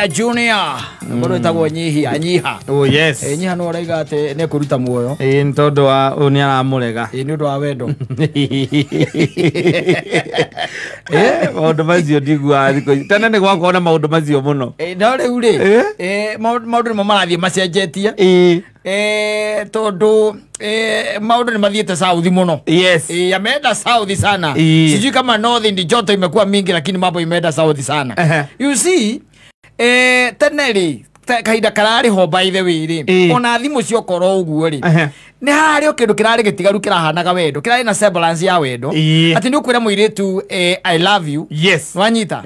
Nyihia Junior. Mũndũ wĩtagwo Nyihia, Nyiha. Oh yes. Nyiha no araiga atĩ nĩ ekũruta muoyo. Ĩĩ nĩ tondũ wa ũyũ nĩ aramũrega. Ĩĩ nĩ ũndũ wa wendo. Maũndũ macio ndiguaga thikũ ici. Tene nĩ gwakorwo na maũndũ macio mũno. No rĩu rĩ, maũndũ nĩmo marathiĩ macenjetie. Tondũ maũndũ nĩ mathiĩte south mũno. Yes. Yameenda south sana. Sijui kama north ndi joto imekuwa mingi, lakini mambo imeenda south sana. You see, tene rĩ, kahinda kararĩ ho by the way rĩ, ona thimũ ciokorwo ũguo rĩ, nĩ hararĩ o kĩndũ kĩrarĩ gĩtigaru kĩrahanaga wendo, kĩrarĩ na semblance ya wendo, atĩ nĩ ũkwĩra mũirĩtu I love you. Yes. Wanyita?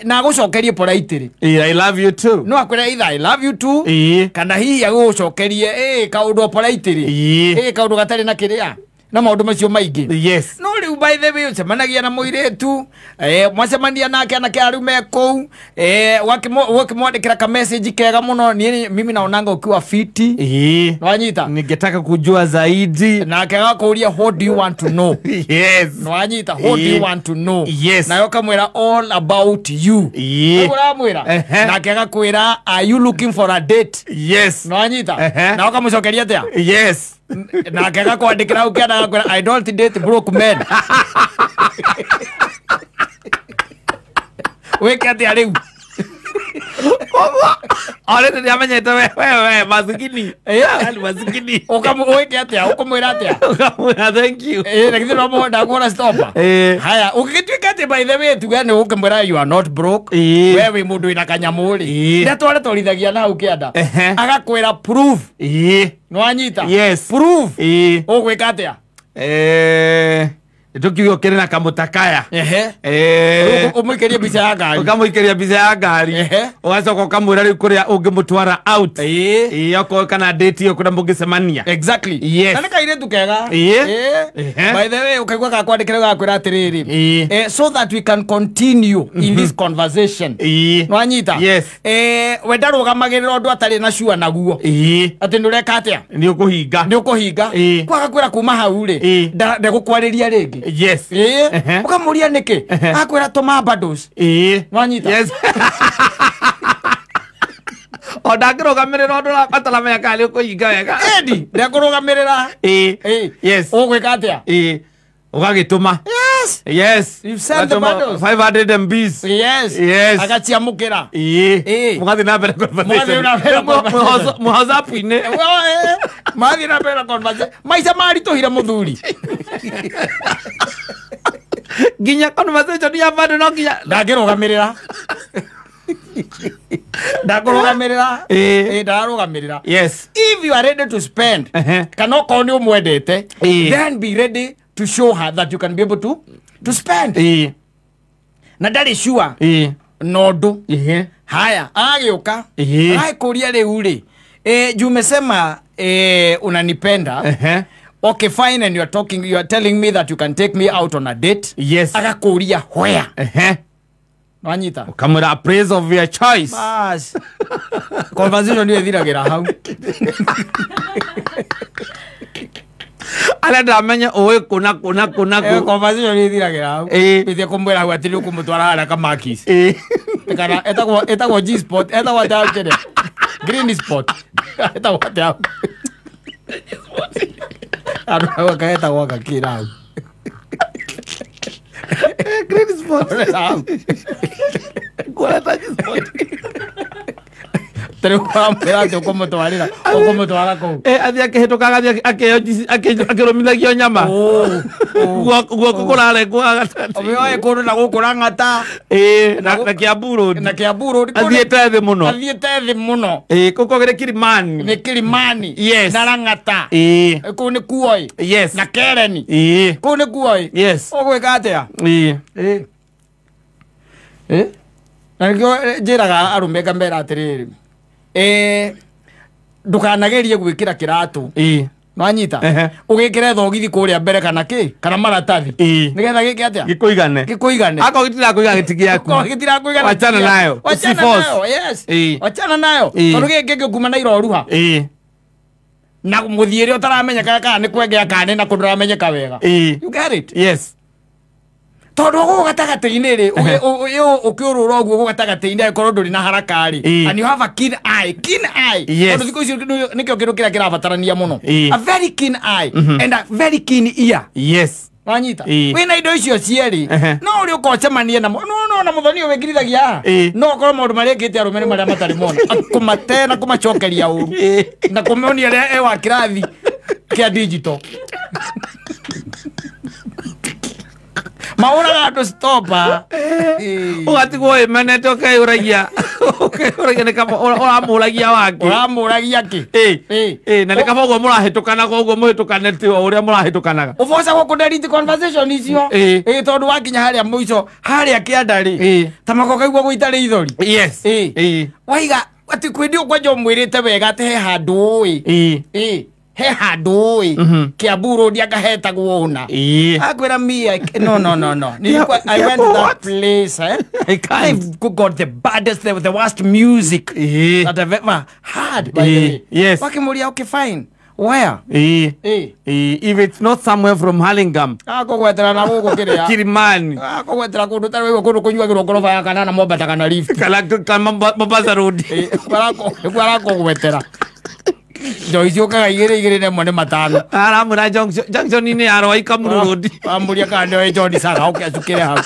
Na agũcokerie politely. I love you too. No akwĩre either I love you too, kana hihi agũcokerie kaũndũ o politely. Kaũndũ gatarĩ na kĩrĩa na maũndũ macio maingĩ. Yes. No rĩu by the way ũcemanagia na mũirĩtu, mwacemania nake anake arĩa me kũu, ũgakĩmwandĩkĩra ka message kega mũno, niĩ mimi naonanga ukiwa fiti. Nwanyita? Ningetaka kujua zaidi. Nake agakũria what do you want to know? Yes. Nwanyita? What do you want to know? Yes. Nayo kamwĩra all about you. Ũramwĩra? Nake agakwĩra are you looking for a date? Yes. Nwanyita? Na ũkamũcokeria atĩa? Yes. Nake agakwandĩkĩra ũkĩenda agakwĩra I don't date broke men. Wĩke atĩa rĩu? Already nĩamenyete we masikini. Ali masikini. Wĩke atĩa? Ũkũmwĩra atĩa? Ũkamwĩra thank you. Na githĩ no ndakuona stopper. Haya, ũngĩgĩtuĩka atĩ by the way tuge nĩ ũkĩmwĩra you are not broke. We wĩ mũndũ wĩna kanyamũ rĩ. Ndatware twarithagia na hau kĩanda. Agakwĩra proof. Nwanyita? Yes. Proof. Ũgwĩka atĩa? Nĩtũkiuge ũkĩrĩ na kamũtakaya. Ũmũikĩrie mbica ya ngari. Ũkamũikĩria mbica ya ngari. Ũgacoka ũkamwĩra rĩu kũrĩa ũngĩmũtwara out. Okorwo kana date ĩyo kũrĩa mũngĩcemania. Exactly. Yes. Na nĩ kairĩtu kega. By the way, ũkaigua gakwandĩkĩra gakwĩra atĩrĩrĩ, so that we can continue in this conversation. Nwanyita? Yes. We ndarũgamagĩrĩra ũndũ atarĩ na sure naguo. Atĩ nĩ ũreka atĩa? Nĩ ũkũhinga. Nĩ ũkũhinga. Kwaga kwĩra kuma hau rĩ, ndegũkwarĩria rĩngĩ. Yes. Ũkamũria nĩkĩ? Akwĩra tũma bundles. Nwanyita? Yes. O ndangĩrũgamĩrĩra ũndũ ũrabatara menya kana nĩ ũkũhinga wega. Ĩni, ndekũrũgamĩrĩra. Yes. Ũgwĩka atĩa? Ũgagĩtũma. Yes. Yes. You've sent the bundles. 500 MBs. Yes. Yes. Agaciamũkĩra. Mũgathiĩ na mbere Mũgathiĩ na mbere conversation. WhatsApp-inĩ. Mathiĩ na mbere conversation. Maica maritũhire mũthuri. Nginya conversation ya bado no nginya ndangĩrũgamĩrĩra. Ndakũrũgamĩrĩra. Ndarũgamĩrĩra. Yes. If you are ready to spend, kana okorwo nĩ ũmwendete, then be ready to show her that you can be able to spend. Na ndarĩ sure na ũndũ. Haya, agĩũka. Agĩkũria rĩu rĩ, juu umesema unanipenda. Okay, fine, and you are talking, you are telling me that you can take me out on a date. Yes. Agakũria where? Nwanyita? Ũkamwĩra a place of your choice. Bas. Conversation ĩyo ĩthiragĩra hau. Arĩa ndamenya ũĩ kũna kũna kũna kũ. Conversation ĩyo ĩthiragĩra hau. Ĩthiĩ kũmwĩra hau atĩ nĩ ũkũmũtwara harĩa Kamakis. Kana etagwo G spot, etagwo atĩa hau kĩrĩa? Green spot. Etagwo atĩa hau? Andũ hau akaetagwo gakĩra hau. Green spot. Hau. Ngoreta G spot. Tarĩu wamwĩra atĩ ũkũmũtwarĩra, ũkũmũtwara kũu. Athiĩ akĩhĩtũkaga athiĩ akĩrũmithagio nyama. Guoko kũrarengwo gatagatĩ. Oe kũndũ na gũkũ Lang'ata. Na Kiambu Road. Na Kiambu Road. Athiĩte thĩ mũno. Athiĩte thĩ mũno. Kũu kũgĩrĩ Kilimani. Nĩ Kilimani. Yes. Na Lang'ata. Kũu nĩ kuo. Yes. Na Kereni. Kũu nĩ kuo. Yes. Ũgwĩka atĩa? Na nĩkĩo njĩraga arũme ngamera atĩrĩrĩ, ndũkanagerie gwĩkĩra kĩratũ. Nwanyita? Ũgĩkĩre thogithi kũrĩa mbere kana kĩ? Kana maratathi. Nĩgetha gĩke atĩa? Gĩkũigane. Gĩkũigane. Akorwo gĩtirakũigana gĩtigĩaku. Akorwo gĩtirakũigana. Wachana nayo. Wachana nayo. Yes. Wachana nayo. Tondũ gĩkĩ gĩkuma na iroruha. Na mũthiĩre ũtaramenyeka kana nĩ kwengea kana nĩ na kũndũ ũramenyeka wega. You get it? Yes. Tondu gũkũ gatagatĩ-inĩ rĩ, ũkĩũrũra ũguo gũkũ gatagatĩ-inĩ angĩkorwo ndũrĩ na haraka rĩ, and you have a keen eye, keen eye. Tondu thikũ ici nĩkĩo kĩndũ kĩrĩa kĩrabatarania mũno. A very keen eye and a very keen ear. Yes. Wanyita. Wĩna indo icio cierĩ, no ũrĩ ũkocemanie na no na mũthoni ũyũ wĩkirithagia no ũkorwo maũndũ marĩa ekĩte arũme nĩ marĩa matarĩ mona. Kũmate na kũmacokeria ũru na kũmonia ũrĩa e wa kĩrathi kĩa digital. Maũraga andũ stopa. Ũgatigwo wĩmenete ũkeyũragia. Ũkeyũragia nĩ kaba ũramũragia wakĩ. Ũramũragia kĩ? Na nĩ kaba ũguo mũrahĩtũkanaga ũguo mũhĩtũkanĩte o ũrĩa mũrahĩtũkanaga. Ũboca gũkũ delete conversation icio. Tondũ wakinya harĩa mũico harĩa kĩanda rĩ, ta mako kaigua gũita rĩithori. Yes. Waiga atĩ kwĩndi ũkwanja ũmwĩrĩte wega atĩ he handũ ũĩ. He handũ ũĩ Kiambu Road akahetagwo ũna. Akwĩra me no no no no. I went to that place, eh? I can't. I've got the baddest, the worst music that I've ever heard, by the way. Yes. Wakĩmũria, okay fine. Where? If it's not somewhere from Hurlingham. Akũgwetera na gũkũ kĩrĩa. Kilimani. Akũgwetera kũndũ ta rĩu kũndũ kũnyuagĩrwo ngoroba ya kanana Mombasa kana lift. Kana Mombasa Road. Nĩkuo arakũgwetera. Njohi ciũkaga igĩrĩ igĩrĩ na ĩmwe nĩ matano. Aramũra junction-inĩ ya Rwaikamuru Road. Amũria kana nĩoĩ John Saga oke acukĩre hau.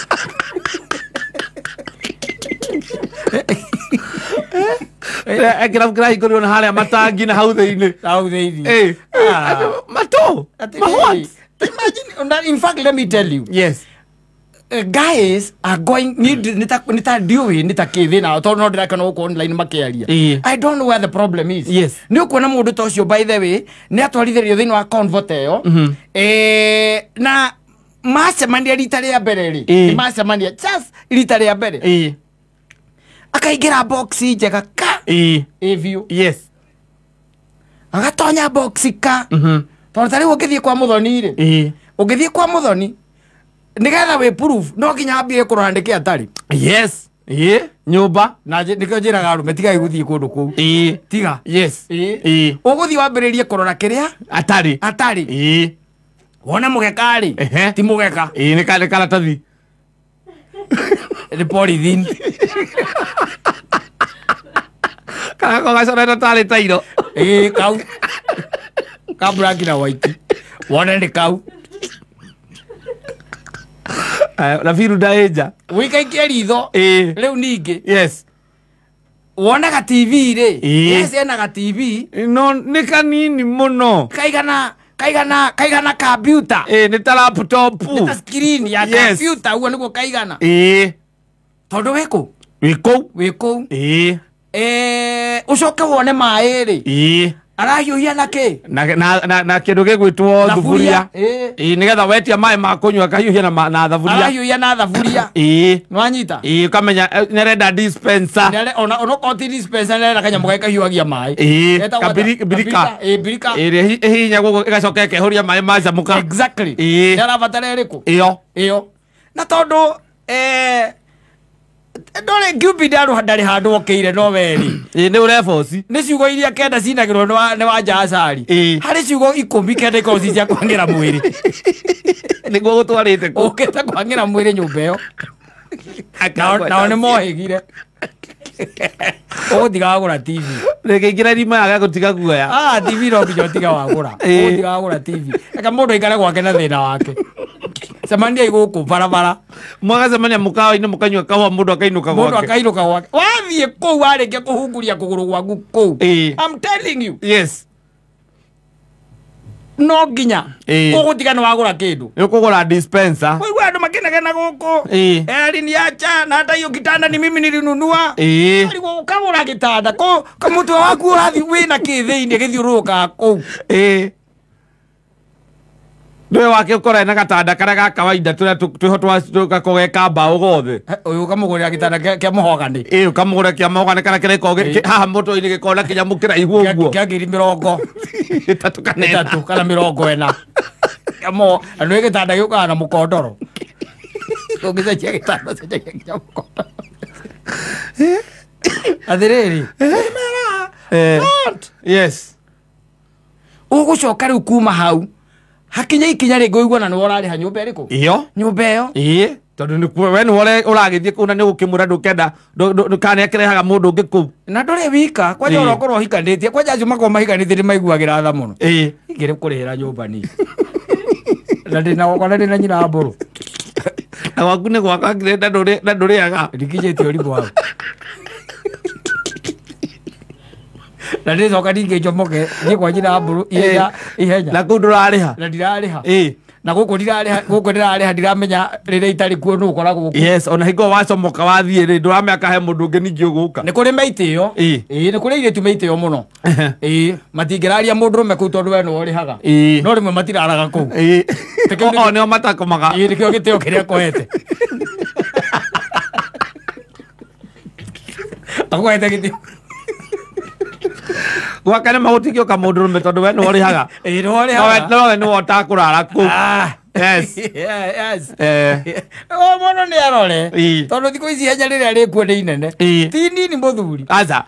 Kĩrabu kĩrahingũrirwo na harĩa matangi na hau thĩinĩ. Hau thĩinĩ. Matũ. What? Imagine, in fact, let me tell you. Yes. Guys are going nita ndiũĩ nĩ ta kĩ thĩna tondũ no ndĩrakena gũkũ online makĩaria. I don't know where the problem is. Yes. Nĩ ũkuona mũndũ ta ũcio by the way nĩ atwarithĩrio thĩinĩ wa convert ĩyo na macemania rita rĩa mbere rĩ, nĩ macemania just rita rĩa mbere akaingĩra box njega ka ĩ biũ. Yes. Agatonya box ka tondũ ta rĩu ũngĩthiĩ kwa mũthoni rĩ, ũngĩthiĩ kwa mũthoni nigetha wĩ proof no nginya ambie kũrora nĩkĩ atarĩ. Yes. Nyũmba na nĩkĩo njĩraga arũme tigai gũthiĩ kũndũ kũu. Tiga. Yes. Ũgũthiĩ wambĩrĩrie kũrora kĩrĩa atarĩ. Atarĩ. Wona mũgeka rĩ, ti mũgeka. Nĩ karatathi. Nĩ polythene. Karako gacorete tarĩ tairo. Kau. Ka black na white. Wona nĩ kau. Na biru ndaĩnja. Wĩikaikie ritho rĩu ningĩ. Yes. Wonaga TV rĩ. Yes, enaga TV. No nĩ kanini mũno. Kaigana kaigana kaigana computer. Nĩ ta laptop. Nĩ ta screen ya computer ũguo nĩguo kaigana. Tondũ wĩ kũ? Wĩ kũu. Wĩ kũu. Ũcoke wone maĩ rĩ. Arahiũhia na kĩ? Na kĩndũ gĩgwĩtwo thuburia. Nĩgetha wetia maĩ ma kũnyua akahiũhia na thaburia. Arahiũhia na thaburia. Nĩwanyita? Ũkamenya nĩarenda dispenser. Ona onokorwo ti dispenser nĩarenda kanyamũ karĩa kahiũhagia maĩ. Kabirika. Birika. Ĩrĩa ĩhihinyagwo ũguo ĩgacoka ĩkehũria maĩ macamũka. Exactly. Nĩarabatara ĩrĩkũ? Ĩyo. Ĩyo. Na tondũ ndore Cupid ndarĩ handũ okĩire no werĩ. Nĩ ũreboci. Nĩ ciugo iria kenda cinagĩrwo nĩ wanja acari. Harĩ ciugo 10 kenda ikorwo ci cia kwang'ĩra mwĩrĩ. Nĩguo gũtwarĩte kũ? Ũkĩte kwang'ĩra mwĩrĩ nyũmba ĩyo. Nao nĩ mohĩgire. Ũgũtiga wagũra TV. Rĩngĩingĩra irima yaga gũtiga guoya. TV no nginya ũtige wagũra. Ũgũtiga wagũra TV. Reke mũndũ aikare gwake na thĩna wake. Cemania gũkũ barabara. Mwagacemania mũkawa-inĩ mũkanyua kahũa mũndũ akainũka gwake. Mũndũ akainũka gwake. Wathiĩ kũu warĩkia kũhunguria kũgũrũ gwaku kũu. I'm telling you. Yes. No nginya ũgũtiga nĩ wagũra kĩndũ. Nĩ ũkũgũra dispenser. Waigua andũ makĩnegena gũkũ. Aliniacha na hata hiyo kitanda ni mimi nilinunua. Arigwo ũkagũra gĩtanda kũ kamũtwe waku ũrathiĩ wĩna kĩ thĩinĩ gĩthiũrũrũkaga kũu. Ndũĩ wake ũkora ena gatanda karĩa ga kawaida tũrĩa twĩho tũgakorwo ge ka mbaũ gothe. Ũyũ ũkamũgũrĩra gĩtanda kĩa mũhogani. Ũkamũgũrĩra kĩa mũhogani kana kĩrĩa gĩkoragwo haha mũtwe-inĩ gĩkoragwo na kĩnyamũ kĩraihu ũguo. Kĩa ngiri mĩrongo ĩtatũ kana ĩna. Ĩtatũ kana 40. Na nĩ gĩtanda gĩũkaga na mũkondoro. Ũngĩcenjia gĩtanda cenjagia nginya mũkondoro. Atĩrĩrĩ. Yes. Ũgũcoka rĩu kuma hau. Hakinya ikinya rĩngĩ ũiguana nĩwe ũrarĩha nyũmba ĩrĩkũ? Ĩyo. Nyũmba ĩyo. Tondu ni we ni wore uragithie kuu na ni gukimura ndukenda ndukane akirehaga mundu ungi kuu. Na nduri wika kwanja urakorwo uhikanĩtie kwanja acio makorwo mahikanĩtie nĩ maiguagĩra tha mũno. Ingĩrĩ kũrĩhĩra nyũmba ni. Na ndĩna gwakwa na ndĩna nyina wa mbũrũ. Na gwaku nĩ gwakwa ngirenda na ndũrĩaga. Ndikinyĩtie ũrimũ hau. Na ndĩcoka ningĩ njomoke thiĩ kwa nyina wa mbũrũ ihenya. Na kũu ndũrarĩha. Na ndirarĩha. Na gũkũ ndirarĩha gũkũ ndĩrarĩha ndiramenya rĩrĩa itarĩ kuo nũ ũkoragwo kuo. Yes, ona hingo wacomoka wathiĩ rĩ ndũramenya kahe mũndũ ũngĩ ningĩ ũgũka. Nĩ kũrĩ meitĩo. Ĩĩ nĩ kũrĩ airĩtu meitĩo mũno. Ĩĩ matingĩraria mũndũrũme kũu tondũ we nĩwe ũrĩhaga. No rĩmwe matiraraga kũu. Ĩĩ. O nĩo matakomaga. Ĩĩ nĩkĩo gĩtĩo kĩrĩa akohete. Akohete gĩtĩo. Gwaka nĩ magũtigĩoka mũndũrũme tondũ we nĩwe ũrĩhaga. Ĩĩ nĩwe ũrĩhaga. No we nĩwe ũtakũrara kũu. Yes. Yes. O mũndũ nĩ arore. Tondũ thikũ ici ihenya rĩrĩa rĩkuo nĩ inene. Ti nini mũthuri. Aca.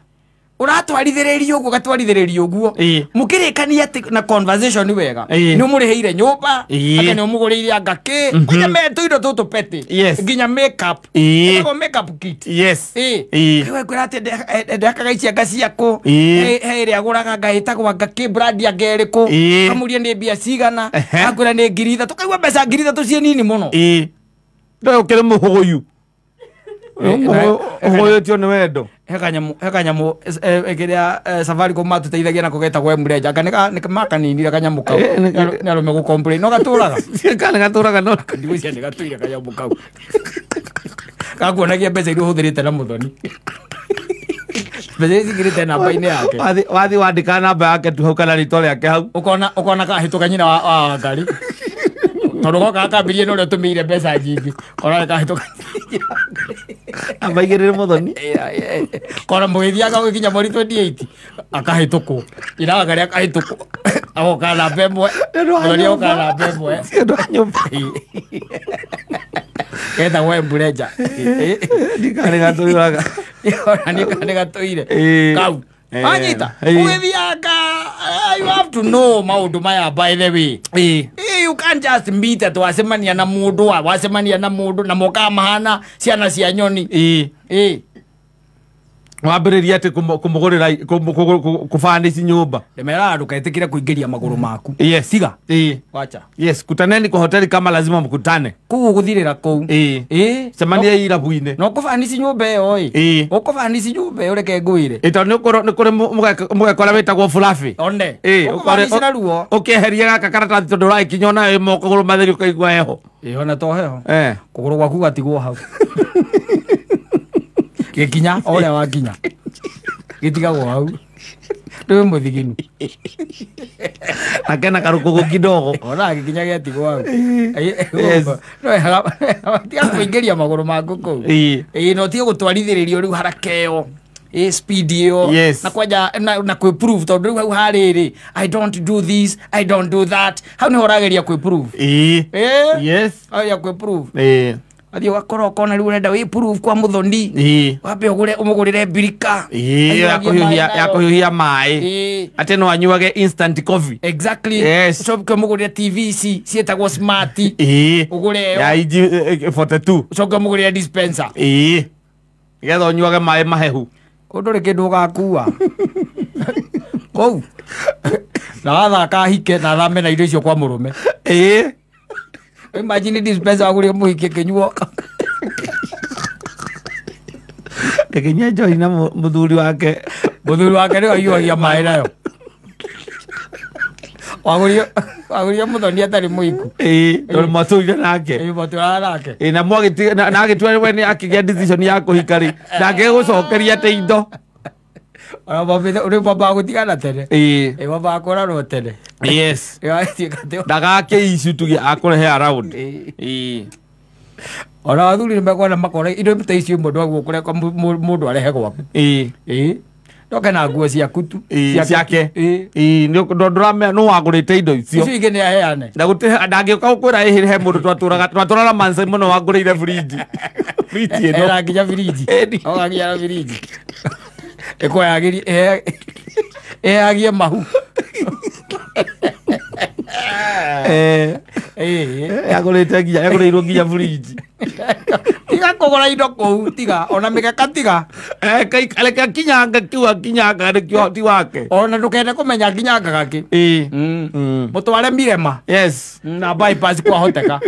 Ũratwarithĩrĩria ũguo ũgatwarithĩrĩria ũguo. Mũkĩrĩkania atĩ na conversation wega. Nĩ ũmũrĩhĩire nyũmba, anga nĩ ũmũgũrĩire anga kĩ. Nginya tũindo tũtũ petty. Nginya makeup. Ĩtagwo makeup kit. Yes. Ĩĩ. Kwĩra atĩ ndehakaga ici anga ciakũ. He ĩrĩa agũraga anga ĩtagwo anga kĩ brand anga ĩrĩkũ. Ũkamũria nĩ mbia cigana. Akwĩra nĩ 3,000. Tũkaigua mbeca 3,000 ciĩ nini mũno. Ndũĩ ũkĩrĩ mũhũyũ. Ũhũyũtio nĩ wendo. He kanyamũ kĩrĩa Safaricom matũteithagia nako getagwo M-Ledger. Anga nĩ makaninire kanyamũ kau. Nĩ arũme gũ complain. No gatũraga. Kana gatũraga no. Ndigwĩciria nĩ gatũire kanyamũ kau. Gakuonagia mbeca iria ũhũthĩrĩte na mũthoni. Mbeca iria cingĩrĩte namba-inĩ yake. Wathiĩ wandĩka namba yake tu hau kana rĩtwa rĩake hau. Ũkona kahĩtũka nyina wa ngari. Tondũ goka akambirie na ũrĩa ũtũmĩire mbeca nyingĩ. Kona kahĩtũka. Amba igĩrĩre mũthoni. Kona mũgĩthiaga gũkinya mweri 28 akahĩtũkwo. Nyina wa ngari akahĩtũkwo. Agoka namba ĩmwe. Mũthoni agoka namba ĩmwe. Ti ũndũ wa nyũmba. Getagwo M-Ledger. Ndikarĩ gatũiraga. Ona nĩ gatũire. Kau. Anyita. Ũgĩthiaga you have to know maũndũ maya by the way. You can't just meet at wacemania na mũndũ wacemania na mũndũ na moka mahana ciana cia nyoni. Wambĩrĩria atĩ kũmũgũrĩra kũbanici nyũmba. Ndĩmeraga ndũketĩkĩre kũingĩria magũrũ maku. Yes. Tiga. Wacha. Yes, kutaneni kwa hoteli kama lazima mkutane. Kũu ũgũthirĩra kũu. Cemania irabu-inĩ. No kũbanici nyũmba ĩyo ĩ. Ũkũbanici nyũmba ĩyo reke ngwĩre. Tondũ nĩ kũrĩ mũgekora wĩtagwo fluffy. One. Ũkũbanici na ruo. Ũkĩeheria gaka karatathi tondũ ũragĩkinya onayo ĩ moko kũgũrũ matheri ũkaigua heho. Ĩ ona to heho. Kũgũrũ gwaku gatigwo hau. Gĩkinya o ũrĩa wakinya. Gĩtigagwo hau. Ndũĩ mũthiginu. Akena karũkũgũ kidogo. Ona gĩkinya gĩatigwo hau. Tiga kũingĩria magũrũ maku kũu. Ĩĩ no tiga gũtwarithĩrĩrio rĩu haraka ĩyo. Speed ĩyo. Na kwanja na kwĩ-prove tondũ rĩu hau harĩrĩ I don't do this, I don't do that. Hau nĩho ũrageria kwĩ-prove. Yes. Ageria kwĩ-prove. Athiĩ ũgakorwo ũkona rĩu ũrenda wĩ-prove kwa mũthoni. Wambe ũgũre ũmũgũrĩre mbirika. Ya kũhiũhia maĩ. Atĩ no anyuage instant coffee. Exactly. Yes. Ũcoke ũmũgũrĩre TV ici ciĩtagwo smart. Ũgũre ĩyo. Ya inji 42. Ũcoke ũmũgũrĩre dispenser. Nĩgetha ũnyuage maĩ mahehu. Kũu ndũrĩ kĩndũ ũgakua. Kũu. Na wathaka hike na thame na indo icio kwa mũrũme. Imagine dispenser wagũrĩre mũhiki ĩkĩnyuo. Ĩkĩnyua njohi na mũthuri wake. Mũthuri wake nĩwe ahiũhagia maĩ nayo. Wagũrire mũthoni atarĩ mũhiku. Tondũ mwatũire nake. Mwatũraga nake. Na na agĩtua we nĩ akĩgĩa decision ya kũhika rĩ, ndangĩgũcokeria atĩ indo. Ona rĩu mambaga gũtigana tene. Mambaga kũranwo tene. Yes. Ndagake issue tuge akũrehe around. Ona athuri nĩ mekuona makora indo ta icio imwe ndwaguo kũreka mũndũ arehe gwaku. Ndoke na nguo ciaku tu. Ciake. Ndũramenya nũ wagũrĩte indo icio. Icio ingĩ nĩ aheane. Na gũtirĩ ndangĩũka gũkwĩra ĩhĩ he mũndũ twatũraga Mansai mũno wangũrĩire fridge. Fridge ĩno. Era nginya fridge. Oka nginya na fridge. Ĩkũheagia ĩheagie mahu. Yagũrĩte nginya yagũrĩirwo nginya fridge. Tiga kũgũra indo kũu, tiga ona mĩgeka tiga. Reke kinyanga kiu akinyanga nĩkĩo ti wake. Ona ndũkende kũmenya nginyangaga kĩ. Mũtware Mirema. Yes. Na bypass kwahoteka.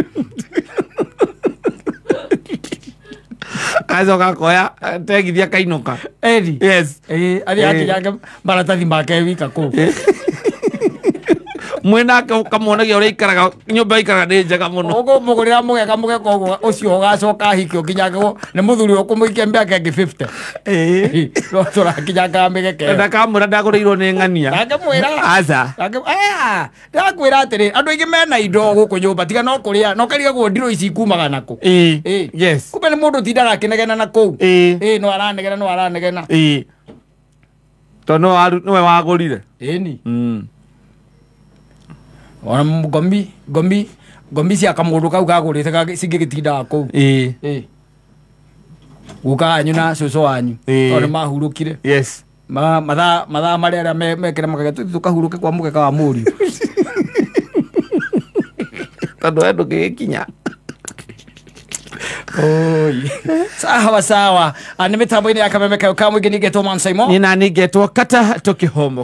Acoka akoya tegithia kainũka. Eri. Yes. Athiĩ akinyange maratathi make wika kũu. Mwena ũkamuonagia ũrĩa ikaraga nyũmba ikaraga nĩ njega mũno. Ũkũmũgũrĩra mũgeka mũgeka ũguo ũcio ũgacoka ahikio nginyangwo nĩ mũthuri ũkũmũikia mĩaka ĩngĩ 50. No tũrakinyangaga mĩgeka ĩyo. Ndakamwĩra ndagũrĩirwo nĩ ng'ania. Ndangĩmwĩra. Aca. Ndĩrakwĩra atĩrĩ andũ aingĩ mena indo gũkũ nyũmba tiga no kũrĩa no karigagwo ndirũ ici ikumaga nakũ. Yes. Kumbe nĩ mũndũ ũtindaga akĩnegena na kũu. No aranegena no aranegena. Tondũ nĩwe wagũrire. Ĩni. Ona ngomi ngomi cia kamũndũ kau kagũrĩte cingĩgĩtindaga kũu. Guka wanyu na cũcũ wanyu tondũ nĩ mahurũkire. Yes. Mathaa marĩa arĩa mekĩra makauga tũthiĩ tũkahurũke kwa mũgeka wa mũriũ. Tondũ we ndũngĩgĩkinya. Oi. Sawa sawa. Nĩ mĩtambo-inĩ ya Kameme Kayo ka mũingĩ nĩngetwo Man Saimo. Niĩ nani ngetwo Kata Tũkĩhomo.